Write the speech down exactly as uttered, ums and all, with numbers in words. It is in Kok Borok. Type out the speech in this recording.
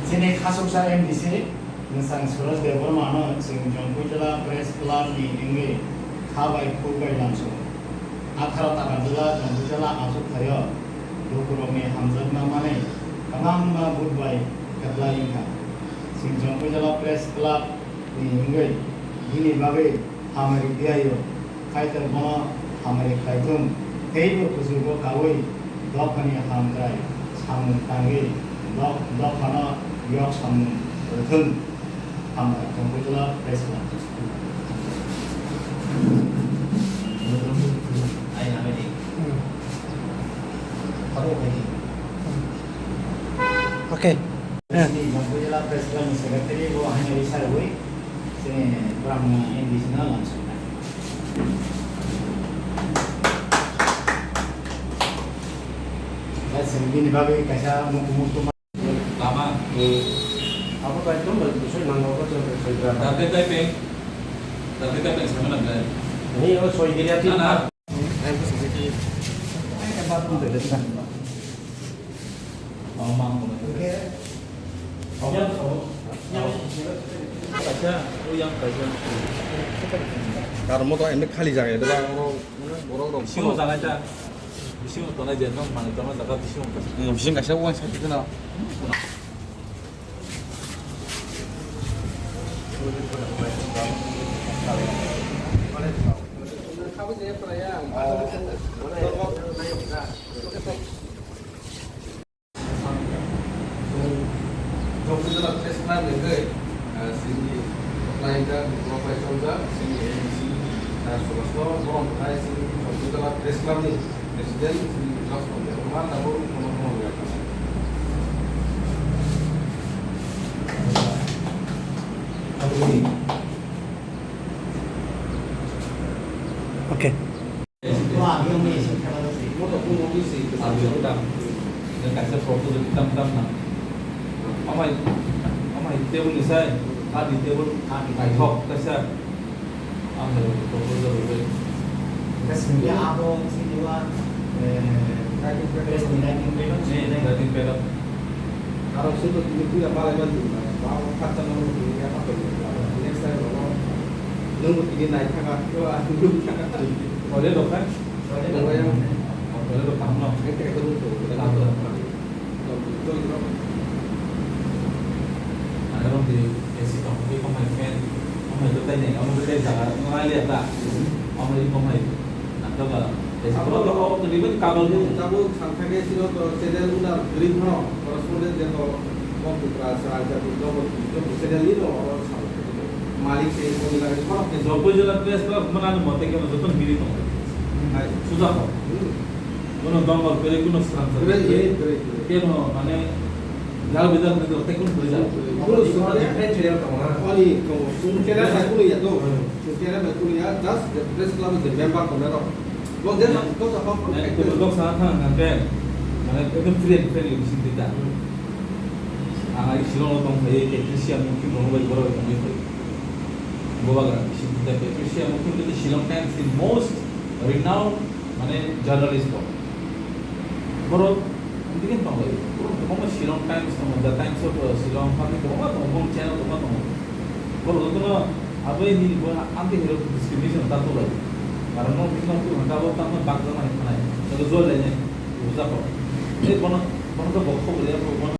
Chini khasuksa M D C, nwsang Suraj Debbarma no chwng Jampui Jila Press Club ni wngwi kha bai khuk bai lamsao. Atharo taka jila Jampui Jila achuk thaio, lukurokni hamjakma manwi kwbangma vote bai kwplai wngkha. Chwng Jampui Jila Press Club ni wngwi bini bagwi hamari diyaio, kaitor bono hamari khlaithung, teibo kuchugo kaui dophani hamkrai samung tangwi doph-, dophano yok samung rwthung. Hambai, Jampui Jila Press Club. Ai, hamari. Aro, hamari. Okay. Chini Jampui Jila Press Club ni Secretary bo haino risa rwui chini Brahma M D C no lamsoknai. Chwng bini bagwi kaisa mukumu tuma. Lama. Abo bai tong bai busai nango ko chwng bai chwng bai. Darbe typing. Darbe typing sama na bai. Ni o soi giri ati. Na, na. Kaisa, o yang kaisa. Karon mo to ende khali jaga ya, borok rok. Bisingo janai ta. Bisingo tonai je, nong mani tonai jaga bisingo kaisa. Bising kaisa uang sakit na. Jokujala Press Club ni hwnkhe, ah, chini khlaijak, borok bai chongjak, chini M D C, ah, Subhas Borom hai chini Jokujala Press Club ni President, chini Joshua Debbarma tabuk bono khulumya kha. Okay. Kaisa proposal tam tam na. Amai, amai table ni sai, kati table, kati kaithok, kaisa. Ang proposal rwgwi. Kaisa abo sini wa, eh, writing pad. Yes, writing pad. Ni, writing pad. Aro sini tini puya malai man dun na. Ba o khatsa no dun ya apa ni. Next time no. Nung tini nai thaka, ko a nung thaka. Ole do kha? Ole do kha. Ole do kha no. Ete ete nung to. Kaham. Mane rok di A C tong, tei komai fan, komai to tai nai, omo tei jaga no nai liya ta, komai, komai, nang to ba, A C abo to, to, o to ribai kabel to. Tabuk sangkha ke sino to channel una green no, correspondent je to, Bongpitra, Srang, Jatun, Jogor, Jogor channel ni no, oro sabo. Malik se, Komila, oro ke. Jogor Jila Press Club, mana ni mote ke joto biri tong. Hai. Suja ko. Hmm. Bono dongal kwrwi, bono srang srang kwrwi, kwrwi. Kwrwi, kwrwi, kwrwi. Kebo, mane, jal bijal kwrwi, tei kunu kwrwi jal. Kwrwi, kwrwi. Oni, to, chwng channel bai kunu ya, to. Hmm. Chwng channel bai kunu ya, just the press club ni member tong rok. Bo je, to, to, to, to, to. Mane, to, to, sa thang, thang, thang. Mane, ekdom free and friendly bising tita. Hmm. Ang ai Shillong o tong phai, Patricia Mukherjee bono bai borok bai tongwi phai. Bubagra bising tita Patricia Mukherjee tei Shillong Times ni most renowned mane journalist bo. Borok amtwi khe tonglai. Borok kwbangma Shillong Times tongo, The Times of, uh, Shillong, tei kwbangma tongo, borok channel kwbangma tongo. Borok jotono abo ni bo amtwi hero discrimination ta tolai. Karon no bini no tu hanta bo tamo bakjaknai khanai. Ego jol lainai. Bujako. Tei bono, bono to bo khobor ya, bono